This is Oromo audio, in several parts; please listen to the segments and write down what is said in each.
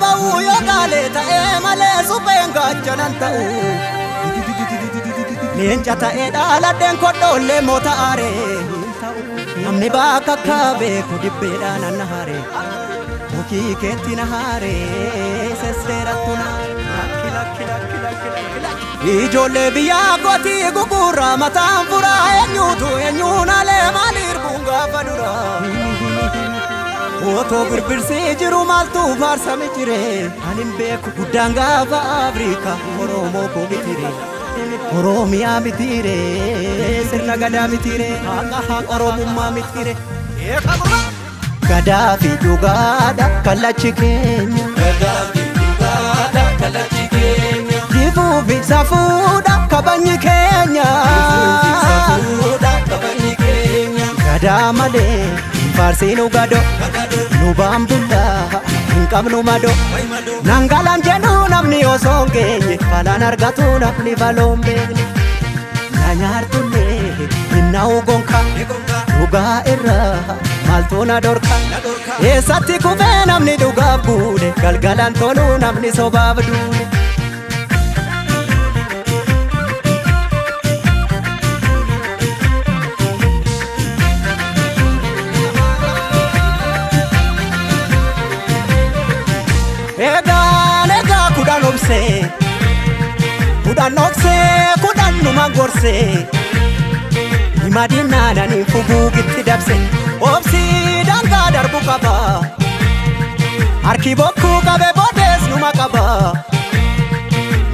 ba'u yoo gaalee ta'ee malee supheen gaachanan ta'u. Leenca ta'ee dhaaladheen kodhoollee moota aaree. Namni bakka akka beeku dibbeedhaan anna haaree. Mukii keetti na haaree sesseerattu na. Lakki lakki lakki lakki lakki lakki. Ijoollee biyyaa kootii gugurraa mataan furaa eenyuutu eenyuun alee maaliir buun gaafa duraa. Otoo birbirsii jiru maaltu faarsame jire ani hin beeku guddaan gaafa Afrikaa Oromoo koo bitire. Oromiyaa mitire sirna gadaa mitire haqa haqa Oromummaa mitire. Gadaa fi dhugaadha kallachi keenya. Gadaa fi dhugaadha kallachi keenya. Jifuu fi safuudha kabajni keenya. Jifuu fi safuudha kabajni keenya. Gadaa malee hin faarsiinu gado nu baambullaa hin qabnu mado. Nangalaan jedhu namni osoo hin geenye falaan argatu namni faloon beekne. Na nyaartullee hin na'u gonka dhugaa irraa maaltu na dhorka. Eessatti kufee namni dhugaaf guune galgalaan toluu namni sobaaf duune. Egaan egaa kudhan obsee kudhan dhoksee kudhan numa gorsee hima diinnaananii fuguugitti dabse obsii dangaa darbu qaba harki bokkuu qabe boodees numa qaba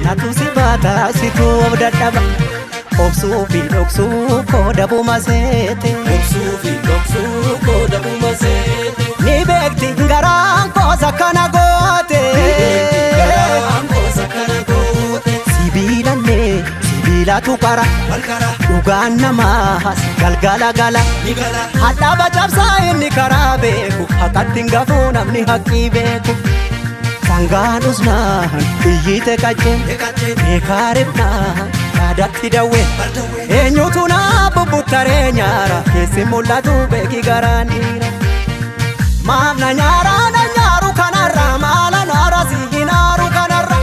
natu si baata situ of dadhaba obsuu fi dhoksuu koo dabuma seete. Obsuu fi dhoksuu koo dabuma seete. Ni beekti garaan koos akkana goote. Garaan koos akkana goote. Sibiilallee sibiilatu qara. Walqara. Dhugaan namaas galgala gala. Ni gala. Hadhaaba cabsaa inni karaa beeku haqatti hin gafuu namni haqqii beeku. Sangaan usnaan iyyite qacceen beekaa ribnaan yaadatti dawwe. Eenyutu naa bubbuttaree nyaara keessi mul'atu beeki garaan dhiira. Maaf na nyaara na nyaaru kanarra maala naara si hin aaru kanarra.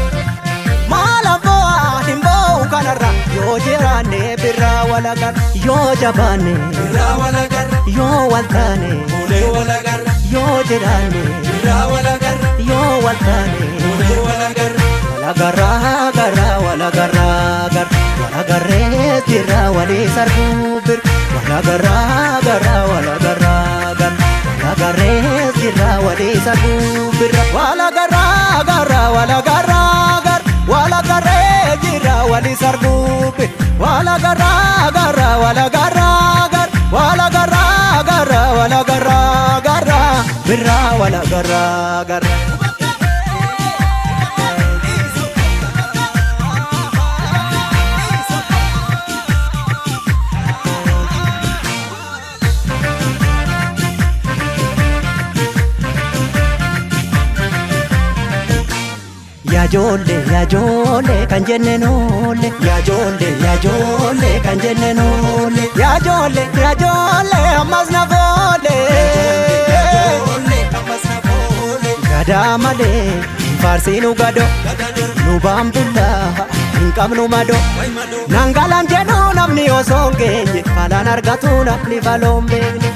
Maala bo'aa hin bo'u kanarra yoo jiraanne birraa walagarra yoo jabaanne Birraa walagarra. yoo waltaane Olee walagarra. yoo jiraanne Birraa walagarra. yoo waltaane. Olee walagarra. Walagarraa garraa walagarraa garra walagarree jirra walii sarbuu bir walagarraa garraa walagarraa garra walagarree jirra walii sarbuu birra walagarraa garraa walagarraa garra walagarree jirra walii sarbuu bir walagarraa garraa walagarraa garra walagarraa garraa walagarraa garra birra walagarraa garra. Yaajoollee yaajoollee kan jenne noolle yaajoollee yaajoollee kan jenne noolle yaajoollee yaajoollee ammas na foole. Ijoollee ammas na foole. Gadaa malee hin faarsiinu gado nu baambullaa hin qabnu mado. Nangalaan jedhu namni osoo hin geenye falaan argatu namni faloon beekne.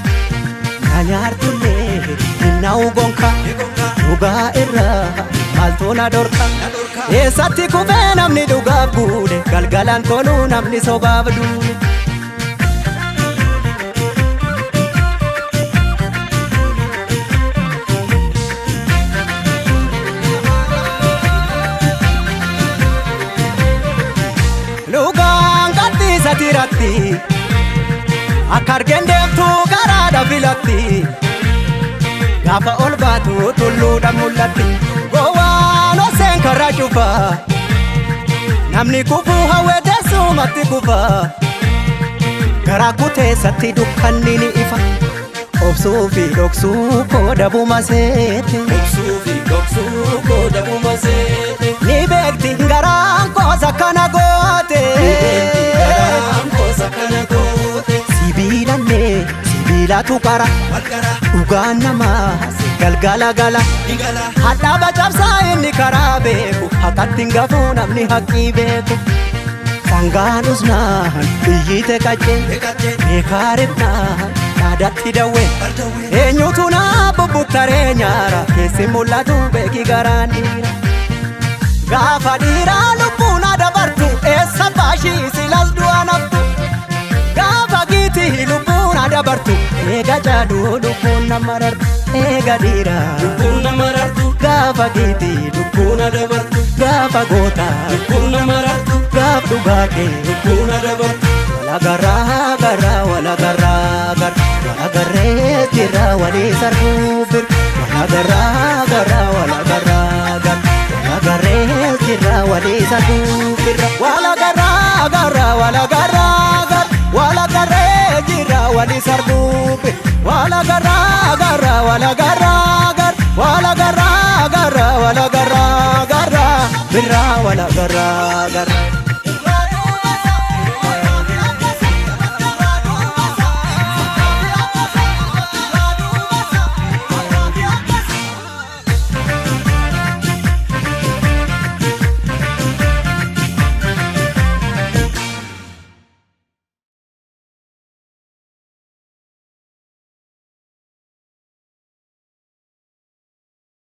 Na nyaartullee hin na'u gonka dhugaa irraa maaltu na dhorka. Eessatti kufee namni dhugaaf guune galgalaan toluu namni sobaaf duune. Dhugaan gadhiisa tiratti akka argeen deemtu karaadha filatti gaafa ol baatu tulluudha mul'atti gowwaan oseen karaa cufa namni kufuu hawwee teessumatti kufa garaa kuteessatti dukkanni ni ifa obsuu fi dhoksuu koo dabuma seete. Obsuu fi dhoksuu koo dabuma seete. Ni beekti garaan koos akkana goote. Garaan koos akkana goote. Sibiilallee sibiilatu qara Walqara. dhugaan namaas galgala gala. Ni gala. Hadhaaba cabsaa beeku haqatti hin gafuu namni haqqii beeku. Sangaan usnaan iyyite qaccee beekaa ribnaan dhaadatti dawwee eenyutu naa bubbuttaree nyaara keessi mul'atu beeki garaan dhiira. Gaafa dhiiraa lubbuun dabartu eessa baashii silas du'a naftu. Gaafa giitii lubbuun dabartu eega jaaduu lubbuun nama rartu eega dhiiraa. Lubbuun nama rartu. Gaafa giitii Lubbuun dabartu. gaafa gootaa Lubbuun nama rartu. gaaf dhugaa kee. Lubbuun dabartu. Walagaraa garaa walagaraa gara walagarree jira walii sarbuu bir walagaraa garaa walagaraa gara walagarree jira walii sarbuu bir walagaraa garaa walagaraa gara walagarree jira walii sarbuu bir walagaraa garaa walagaraa gara walagaraa garaa walagaraa gara birraa walagaraa gara.